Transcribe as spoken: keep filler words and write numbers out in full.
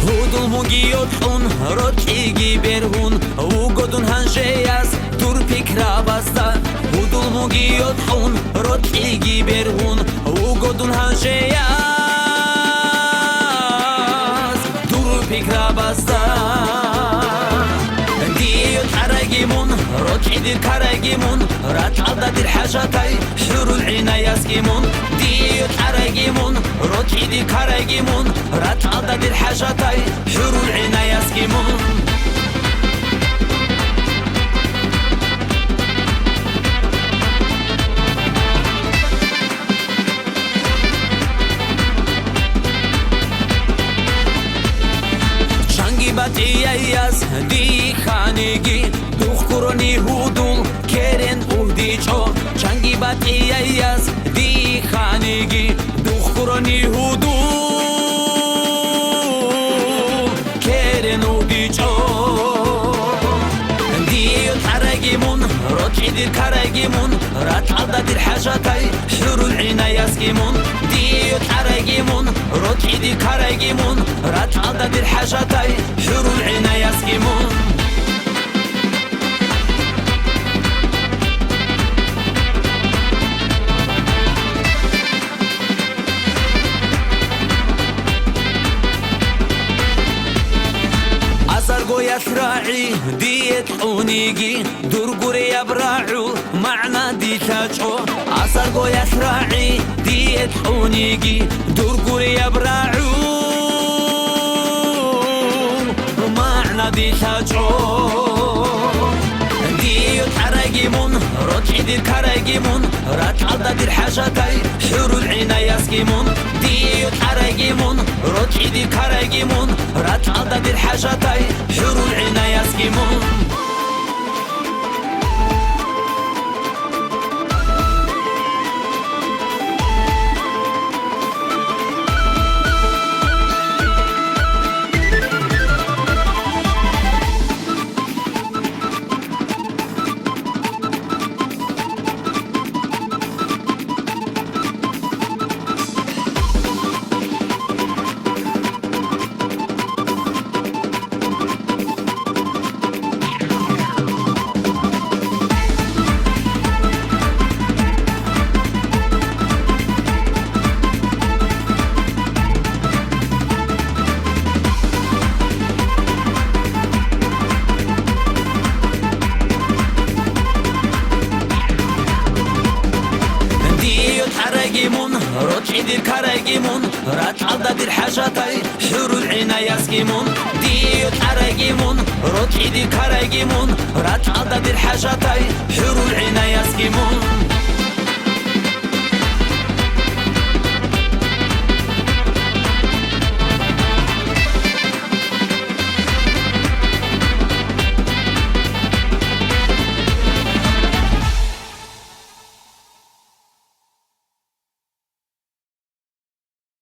Гьудул мугиялъун рокьиги бергьун вуго дун гьанжеяс дур пикрабазда. Гьудул мугиялъун рокьиги бергьун вуго дун гьанжеяс дур пикрабазда. Дие кьараги мун, рокьи дир караги мун, ракьалда дир хӀажатай, хӀурул гӀинаясги мун. Дие кьараги мун, рокьи дир караги мун, ракьалда дир хӀажатай, хӀурул гӀинаясги мун. Чанги батӀияяс диханиги, духкурони гьудул керен угьдичӀо. Чанги батӀияяс диханиги, духкурони гьудул керен угьдичӀо. Дие кьараги мун, рокьи дир караги мун, ракьалда дир хӀажатай, хӀурул гӀинаясги мун. Дие кьараги мун, рокьи дир караги мун, ракьалда дир хӀажатай, хӀурул гӀинаясги мун. Азаргоялъ рагӀи дие кьуниги, дур гуреяб рагӀул магӀна дилъа чӀо. Азаргоялъ рагӀи дие кьуниги, дур гуреяб рагӀул магӀна дилъа чӀо. Дие кьараги мун, рокьи дир караги мун, ракьалда дир хӀажатай, хӀурул гӀинаясги мун. Дие кьараги мун, рокьи дир караги мун, ракьалда дир хӀажатай, хӀурул гӀинаясги мун. Дие кьараги мун, рокьи дир караги мун, ракьалда дир хӀажатай, хӀурул гӀинаясги мун. Дие кьараги мун, рокьи дир караги мун, ракьалда дир хӀажатай, хӀурул гӀинаясги мун.